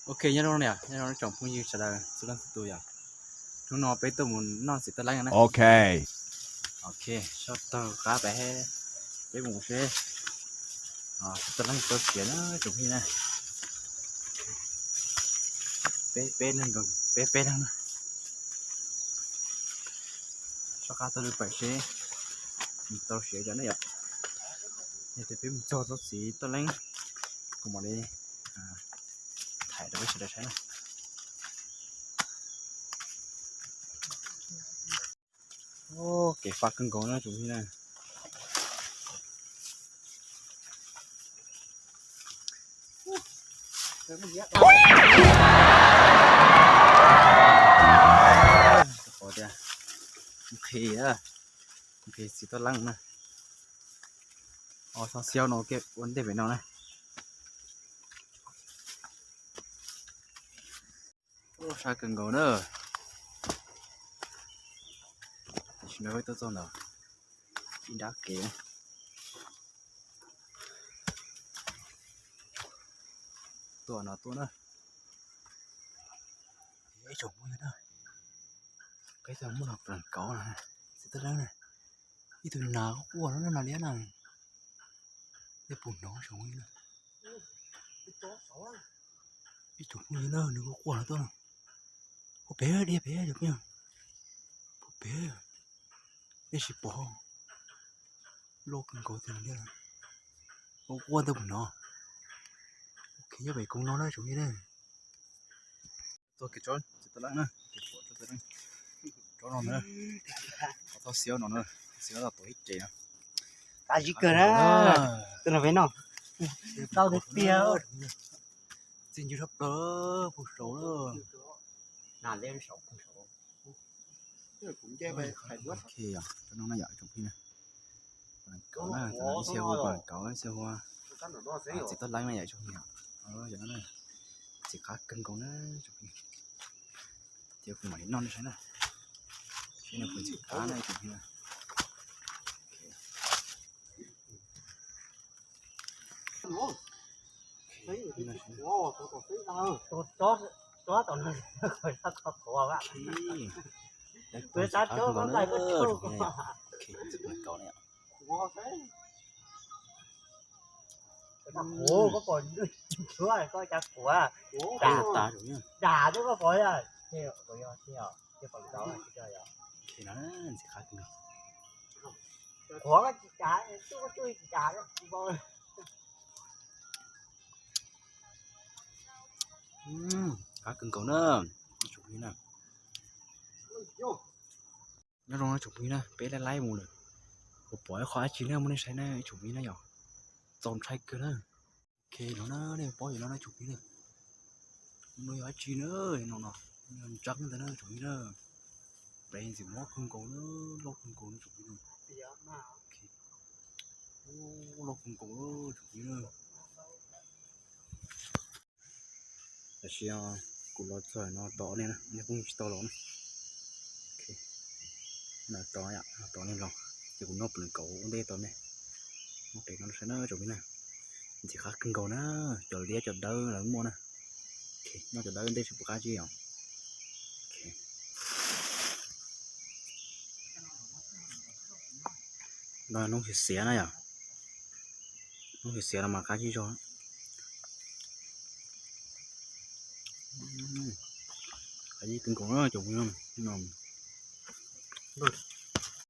Ok, nyob zoo niam, nyob zoo tsoom phooj ywg sawv daws txhua leej txhua tus yom. Hnub no peb tuaj mus noj txiv toj leeb na. Ok. Ok, sab tag qab peb, peb mus seb txiv toj leeb tau siav na tsoom phooj ywg na. Peb peb leeg, peb peb leeg na. Sab qab tuaj lub pam seb tau siav cov na yom. Yog tias peb mus txog tau txiv toj leeb, kuv mam li thaij rau peb sawv daws saib na. Kev fab kawg nkaus na tsoom phooj ywg na. Qhov tias nqhis, nqhis txiv toj leeb na. Os, xyov no ua ntej pem no na. Sab kawg nkaus na. Tam sim no peb tuaj txog ntawm ib nrab kev tuaj no tuaj na. Ib tsoom phooj ywg na, peb tuaj mus noj plees kauv na, txiv toj leeb na. Ib tug nas quaj quaj no na liab na. Tej puas hnov tsoom phooj ywg na. Ib tsoom phooj ywg na, nws quaj quaj no tuaj na. Puag pem, dhia pem tsoom phooj ywg. Puag pem, nej tsis pom, loj kawg nkaus tiag liab. Quaj quaj tej puas hnov. Ok, nyob pem koog no na tsoom phooj ywg na. Txog kev tsob txiv toj leeb na, tsob no na, txoj xiaub no na, xiaub tau tuav ib ce no. Qab zib kawg na, tus no peb noj tau tiag tiag. Txiv ntsws tshaj plaws, puag saud na. Tsob no na yom, tsoom phooj ywg na. Plees kauv na, ib xya hu plees kauv, ib xya hu txiv toj leeb na yom tsoom phooj yw. Ntxim qab kawg nkaus na tsoom phooj ywg. Ces kuv mam li noj nej saib na, saib nws puas ntxim qab na tsoom phooj ywg. Plees kauv na yom. Ntxim qab kawg nkaus. Qab kawg nkaus na, tsoom phooj ywg na. Nyob zoo na tsoom phooj ywg na, peb laib laib mus lawm, kuv pom ib qho dab tsi na muab nej saib na tsoom phooj ywg na yom. Txaus ntshai kawg na. Ok, no na, nej paub yog no na tsoom phooj ywg na. No yog dab tsi na, no no, ntseeb ntag na tsoom phooj ywg na. Plees ntxim mob kawg nkaus na, loj kawg nkaus na tsoom phooj ywg na. Loj kawg nkaus na tsoom phooj ywg na. Tam sim kuv los txog no tos nej na, nej kuj tsis tau los na. Tos, tos nej los, ces kuv noj plees kauv ua ntej tos nej. Noj plees no saib na tsoom phooj ywg na. Ntxim qab kawg nkaus na, cov liab cov dawb lawv muaj na. Noj cov dawb ntej seb puas qab tsi os. No hnub xiav xiav na yom. Hnub xiav xiav no mas qab tsis zog. Qab tsis kawg nkaus na tsoom phooj ywg.